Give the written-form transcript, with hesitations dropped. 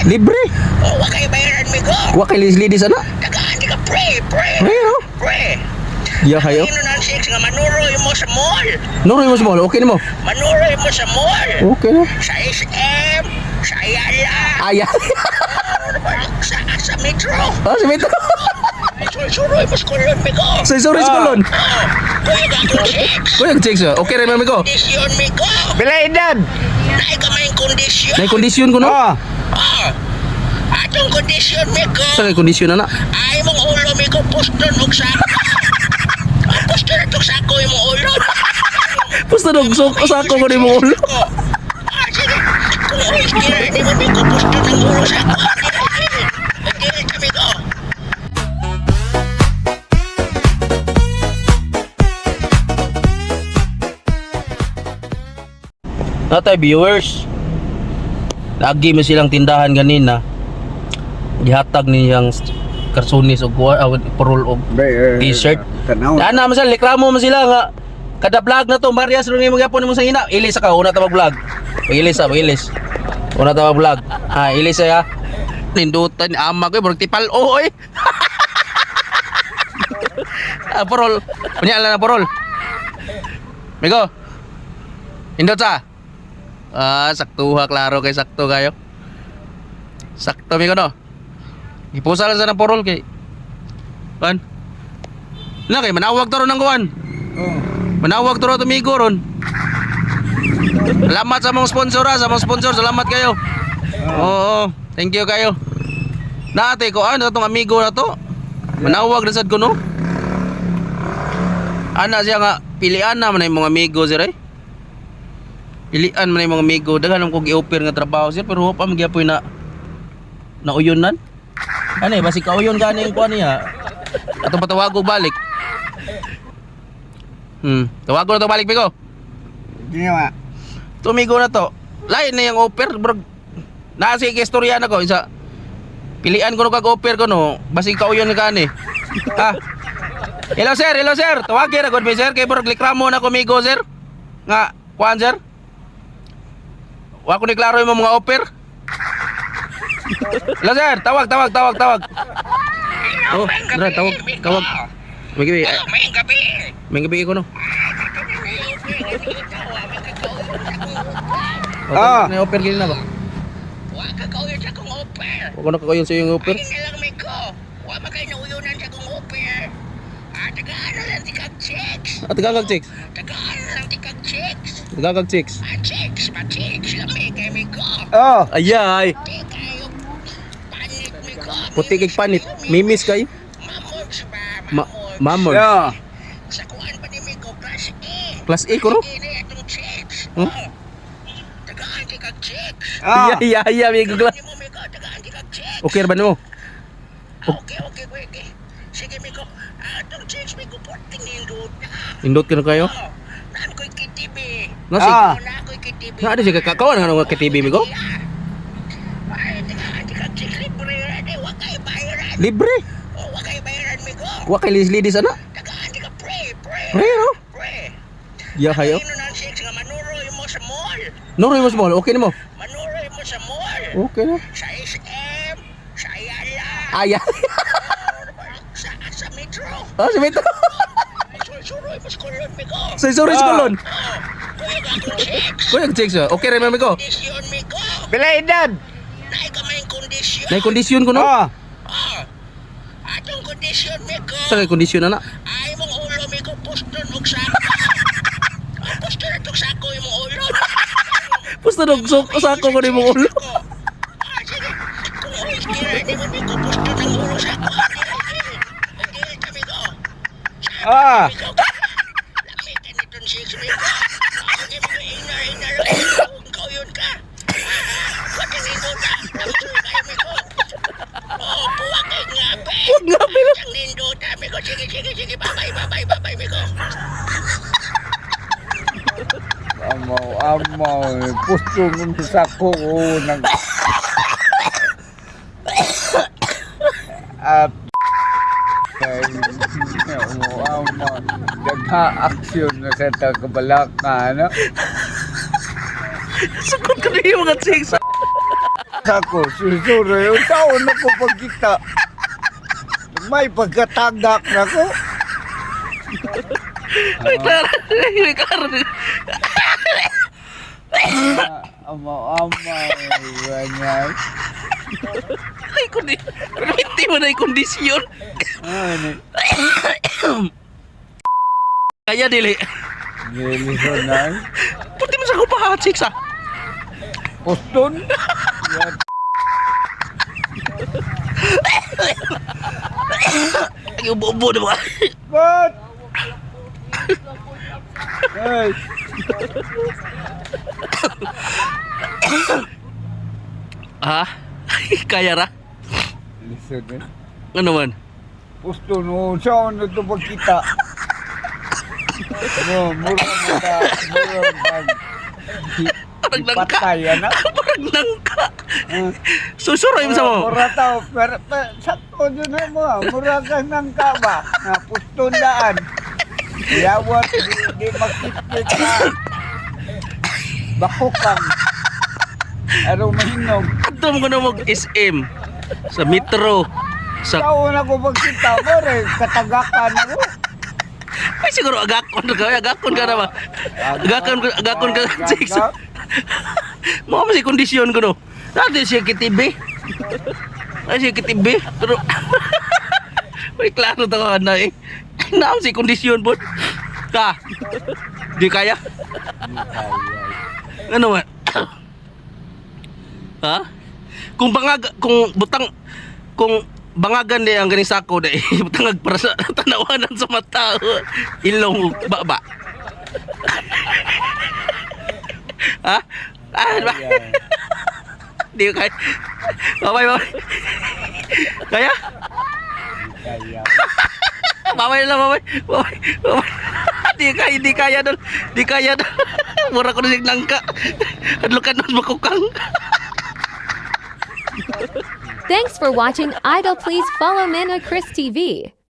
bayaran. Libre. Oh, wa kay bayaran, migo. Wa kay lidis ana. Tagaan di ka pre, pre. Pre, no? Pre. Ya hayo. Ino nang chicks nga manuroy mo sa mall. Nuroy mo sa mall, okay nimo. Manuroy mo sa mall. Okay na. Sa SM, sa Ayala, Aya. sa Metro. Ah, si Metro. Ay, suroy mo sa kulon, migo. Sa sorry sa kulon. Oh, kuya ka akong chicks. Kuya chicks, okay ra man ko. Kondisyon, migo. Pila edad? Naay ka may kondisyon. Nay kondisyon ko no. Oh. Oh. Atong kondisyon, migo. Sa kay kondisyon na na. Ay mong ulo, migo, puston og sako. Ah, puston na tong sako imong ulo. Pusta dog so sako ko nimo ulo. Ah, sige. Kung ulis kira, di mo migo, puston ang ulo sako. Dili ka, migo. Natay viewers. Lagi mo silang tindahan ganina. Gihatag niyang karsunis og parol og t-shirt. Tanaw. Dana man sila, reklamo man sila nga kada vlog na to, Marias rin mo gyapon mo sa ina. Ilis ka, una ta mag-vlog. Ilis sa, ilis. Una ta mag-vlog. Ha, ilis ya. Nindutan ama ko, murag tipal oy. Ah, parol. Unya lang na parol. Migo. Indot sa. Ah, sakto ha, klaro kay sakto kayo. Sakto migo no. Gipusa lang sa ng parol kay. Kan? Na kay manawag to ron ang kuan. Oh. Manawag to ron tumigo ron. Salamat sa mga sponsor ha, sa mga sponsor, salamat kayo. Oo, thank you kayo. Naate ko ano tong amigo na to. Manawag na sad ko no. Ana siya nga pilian na man ang mga amigo sir eh. Pilian man ang mga amigo, daghan ko gi-offer nga trabaho sir pero wa pa magyapoy na nauyonan. Ano eh, basig kauyon gani yung kuan niya. Ato patawago balik. Tawago na to balik Migo. Di ba? Tumigo na to. Lain na yung offer, bro. Nasa istorya na ko isa. Pilian ko no kag offer ko no, basig kauyon ka ani. Ha. Hello sir, hello sir. Tawagin ra gud mi sir kay bro reklamo na ko migo sir. Nga kuan sir. Wa ko ni klaro yung mga offer. Hello sir, tawag tawag tawag tawag. Oh, dra tawag tawag. May gabi, Oh, may gabi. may gabi ko no. Ah. Oh, may offer gini na ba? Wa ka kauyon sa akong offer. Wa ko na kauyon sa iyong offer. Ay na lang, migo. Wa man kayo nauyunan sa akong offer. Ah, tagaan na lang ti kag chicks. At gagag chicks. Tagaan na lang ti kag chicks. Gagag chicks. Ah, chicks, pa chicks. Lami kay migo. Oh. Ayay. Puti kayo. Panit, migo. Puti kay panit. Mimis kayo. Mamorgs ba? Ma Mamorgs. Mamorgs. Yeah. Sa kuan pa ni migo, class A. Class A ko no? Ini atong chicks. Hmm? Oh. Tagaan ti kag chicks. Ah. Iya iya iya migo class. Ni mo migo, tagaan ti kag chicks. Okay ra ba nimo? Ah, okay. Sige, migo. Ah, atong chicks, migo, porting nindot. Indot kino kayo? Oh, naan ko'y kitibi. Na si Ah. Naan ko'y kitibi. Na adi siya kakawan nga nga KTV migo? Ay, tagaan ti kag chicks. Libre ra di. Wa kay bayaran. Libre. Oh, wa kay bayaran, migo. Wa kay lidis ana. Tagaan ti ka pre, pre. Pre no? Pre. Ya hayo. Ino nang chicks nga manuroy mo sa mall. Nuroy mo sa mall, okay nimo? Manuroy mo sa mall. Okay na. Sa SM, sa Ayala, Aya. sa Metro. Ah, si Metro. Ay, suroy mo sa kulon, migo. Sa sorry sa kulon. Oh, kuya ka akong chicks. Kuya chicks, okay ra man migo. Kondisyon, migo. Pila edad? Naay ka may kondisyon. Nay kondisyon ko no? Oh. Oh. Atong kondisyon, migo. Sa kay kondisyon ana. Ay mong ulo, migo, puston og sako. Ah, puston na tong sako imong ulo. Pusta dog so sako ko nimo ulo. Ah, sige. Kung ulis kira, di mo migo, puston ang ulo sako. Dili ka, migo. Ah. Migo, lami ka nitong six, migo. Ah, sige, migo, inar, inar. Kung kauyon ka. Ah, wag ang nindota. Lami kayo, migo. Oh, puwag kay ngape. Wag nga pero. Ang nindota, migo. Sige, sige, sige. Bye-bye, bye-bye, bye-bye, migo. Amaw, amaw. Pusto ng sako ko nag At ay, amaw, amaw. Nagka-action na sa tagabalaka, ano? Sukot ko na yung mga chicks. Sako, susuro yung taon na ko pagkita. May pagkatagak na ko. Ay, klaro. Ay, klaro. Amaw, amaw, ganyan. Ay, kundi. Hindi mo na yung kondisyon. Ano, Kaya dili. dili na. Pwede mo sa ko pa hot six ah. Poston. Yan. Ay, ubo-ubo na ba? What? Ay, Ha? Kaya ra? lisod eh. Ano man? Poston, oh, saan na ito pagkita? No, mura mo ka, mura mo Parang nangka. Patay, anak. Parang nangka. Ah. Susuroy mo sa mo. Mura tao, pero sakto yun na mo. Ah. Mura ka ng kaba. Na pustundaan. Yawat, di makikita ka. Bakukang. Araw mahinog. Adto mo kuno mag SM sa metro sa Tao na ko pagkita mo rin. Katagakan ako. Ay, siguro agakon ka, agakon ka na ba? Agakon agakon ka six. Mo man si kondisyon ko no. Dati siya kitibi. Ay siya kitibi pero may klaro ta ka na eh. Naam si kondisyon po. Ka. Di kaya? Ano man? Ha? Kung bangag kung butang kung bangagan di ang ganing sako di butangag para sa tanawanan sa mata, ilong, baba. Ha? Ah, ba? Di ko kaya. Babay, babay. Kaya? Kaya. Babay na lang, babay. Babay, babay. Di kaya, di kaya dol. Di kaya dol. Mura ko na siyang langka. Hadlukan nun makukang. Thanks for watching Idol. Please follow Manoy Chris TV.